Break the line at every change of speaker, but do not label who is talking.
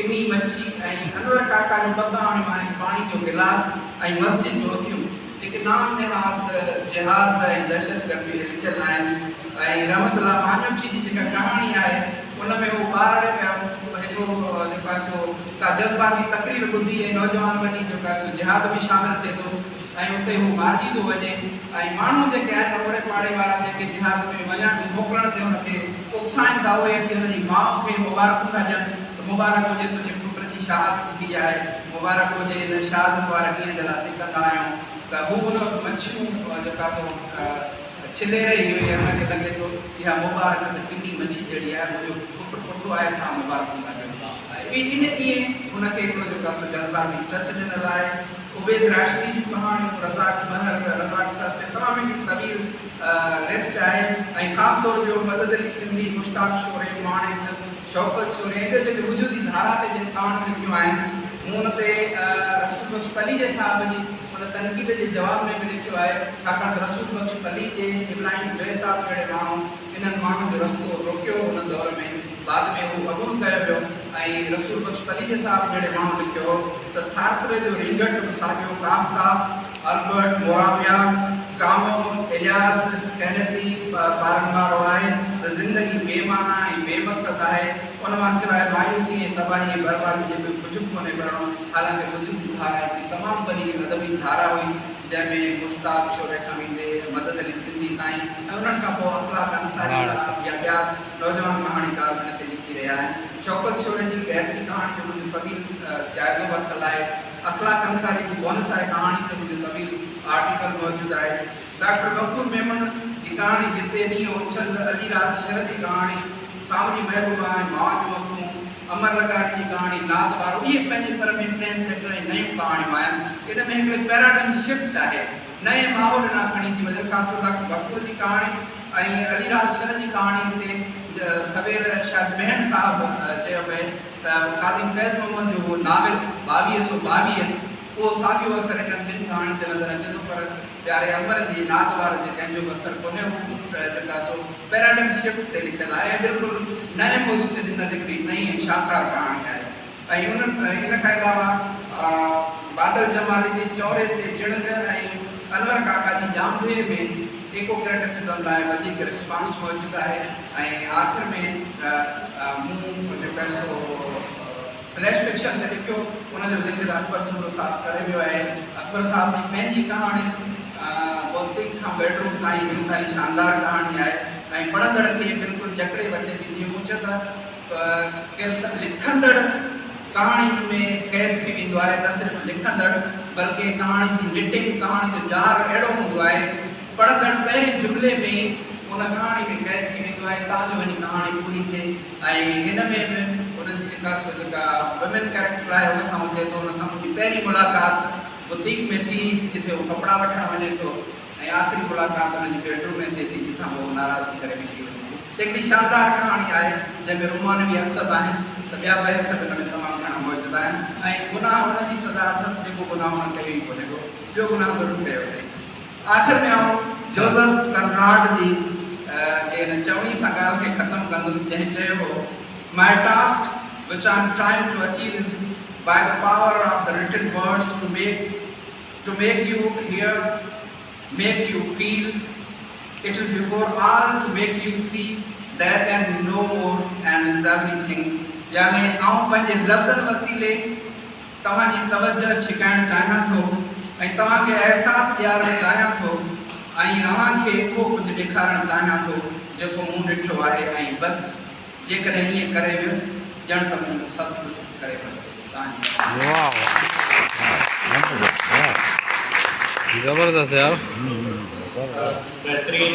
ڪني مڇي ۽ انور ڪاڪا جون ٻه ڪهاڻيون آهن پاڻي جو گلاس ۽ مسجد جون اکيون جيڪي نام نهاد جهاد ۽ دهشتگردي تي لکيل آهن ۽ رحمت الله ماڃوٺي جي جيڪا ڪهاڻي آهي ان ۾ هو ٻارڙي هڪڙو جيڪو آهي سو ڪا جذباتي تقرير ٻڌي ۽ نوجوان وڃي جيڪو آهي سو جهاد ۾ شامل ٿئي ٿو ۽ اتي هو مارجي ٿو وڃي ۽ ماڻهو جيڪي آهن اوڙي پاڙي وارا جيڪي جهاد ۾ وڃڻ موڪلڻ تي هن کي اڪسائين ٿا اهي اچي هن جي ماء کي مبارڪون ٿا ڏين ته مبارڪ هجي تنهنجي پٽ جي شهادت ٿي آهي مبارڪ هجي هن شهادت واري ڏينهن جي لاء سڪندا آهيون ته هو ان وقت مڇيون جيڪا سو ڇلي رهي هئي ۽ هن کي لڳي ٿو اها مبارڪ ته ڪني مڇي جهڙي آهي منهنجو پٽ پٺو آهي توهان مبارڪون ٿا ڏيو ۽ ان ائين هن کي هڪڙو جيڪو آهي سو جذباتي ٽچ ڏنل آهي. عبيد راشدي جون ڪهاڻيون، رزاق مهر، رزاق سرتي تمام هڪڙي طويل لسٽ آهي ۽ خاص طور ٻيو مدد علي سنڌي، مشتاق شوري، ماڻڪ، شوڪت شوري ۽ ٻيو جيڪي وجودي ڌارا تي جن ڪهاڻيون لکيون آهن مون ان تي رسول بخش پليجي صاحب جي ان تنقيد جي جواب ۾ به لکيو آهي ڇاڪاڻ ته رسول بخش پليجي، ابراهيم جويي صاحب جهڙي ماڻهو انهن ماڻهن جو رستو روڪيو هو ان دور ۾ بعد ۾ اهو قبول ڪيو ويو ۽ رسول بخش پليجي صاحب جهڙي ماڻهو لکيو هو ته سارتري جو رينگٽ به ساڳيو Kafka, Albert Moravia, Camus, Elias Canetti پارن وارو آهي ته زندگي بي معنيٰ ۽ بي مقصد آهي ان مان سواء مايوسي ۽ تباهي ۽ بربادي جي ٻيو ڪجهه به ڪونهي ڪرڻو حالانڪه وجودي ڌارا هڪڙي تمام وڏي ادبي ڌارا هئي جنهن ۾ مشتاق شوري کان ويندي مدد علي سنڌي تائين ۽ انهن کان پوء اخلاق انصاري صاحب يا ٻيا نوجوان ڪهاڻيڪار به ان تي لکي رهيا آهن. شوڪت شوري جي غيرتي ڪهاڻي جو منهنجو طويل جائزو ورتل آهي. اخلاق انصاري جي بونس آهي ڪهاڻي تي منهنجو طويل آرٽيڪل موجود آهي. ڊاڪٽر غفور ميمڻ جي ڪهاڻي جتي مينهن اڇل، علي راز شر جي ڪهاڻي سانوري محبوبا ۽ ماء جون اکيون، امر لغاري جي ڪهاڻي ناد وارو اهي پنهنجي پر ۾ ٽرينڊ سيٽر ۽ نيون ڪهاڻيون آهن. ان ۾ هڪڙي پيراڊم شفٽ آهي. نئين ماحول ڏانهن کڻي ٿي وڃن. خاص طور ڊاڪٽر غفور جي ڪهاڻي ۽ علي راز شر جي ڪهاڻي تي سوير شايد ميهڻ صاحب چيو پئي ته قاضي فيض محمد جو اهو ناول 2222 اهو ساڳيو اثر انهن ٻن ڪهاڻين تي نظر اچي ٿو پر پياري امر جي ناد وار تي ڪنهن جو به اثر ڪونهي هو جيڪا سو پيراڊم شفٽ تي لکيل آهي ۽ بلڪل نئين موضوع تي ڏنل هڪڙي نئين ۽ شاهڪار ڪهاڻي آهي. ۽ ان کان علاوه بادل جمالي جي چؤري تي چڻنگ ۽ انور ڪاڪا جي ڄانڀي ۾ ايڪو ڪرٽسزم لاء وڌيڪ رسپانس موجود آهي ۽ آخر ۾ مون جيڪو آهي سو فليش فڪشن تي لکيو ان جو ذڪر اڪبر سومرو صاحب ڪري ويو آهي. اڪبر صاحب جي پنهنجي ڪهاڻي بوتيڪ کان بيڊروم تائين انتهائي شاندار ڪهاڻي آهي ۽ پڙهندڙ کي بلڪل جڪڙي وٺي ٿي جيئن مون چيو ته لکندڙ ڪهاڻين ۾ قيد ٿي ويندو آهي، نه صرف لکندڙ بلڪه ڪهاڻين جي نٽنگ، ڪهاڻي جو ڄار اهڙو هوندو آهي، پڙهندڙ پهرين جملي ۾ ئي ان ڪهاڻي ۾ قيد ٿي ويندو آهي تان جو وڃي ڪهاڻي پوري ٿئي ۽ هن ۾ به ان جي جيڪا سو جيڪا ومين ڪيريڪٽر آهي ان سان هو چئي ٿو ان سان منهنجي پهرين ملاقات بوتيڪ ۾ ٿي جتي هو ڪپڙا وٺڻ وڃي ٿو. ۽ آخري ملاقات هن جي بيڊروم ۾ ٿئي ٿي جتان هوء ناراض ٿي ڪري نڪري وڃي ٿي. هي هڪڙي شاندار ڪهاڻي آهي جنهن ۾ رومانوي عڪس به آهن ته ٻيا بحث به هن ۾ تمام گهڻا موجود آهن ۽ گناهه هن جي سزا اٿس جيڪو گناهه هن ڪيو ئي ڪونهي ڪو ٻيو گناهه ضرور ڪيو اٿئي. آخر ۾ آئون جوزف ڪنراڊ جي جي هن چوڻي سان ڳالهه کي ختم ڪندس جنهن چيو هو My task which I am trying to achieve is by the power of the written words to make To make you hear, make you feel, it is before all to make you see that and no more and is everything يعني آئون پنهنجي لفظن وسيلي توهان جي توجهه ڇڪائڻ چاهيان ٿو ۽ توهان کي احساس ڏيارڻ چاهيان ٿو ۽ اوهان کي اهو ڪجهه ڏيکارڻ چاهيان ٿو جيڪو مون ڏٺو آهي ۽ بس جيڪڏهن ائين ڪري ويس ڄڻ ته مون سڀ ڪجهه ڪري ورتو.
زبردست يار.
بهترين.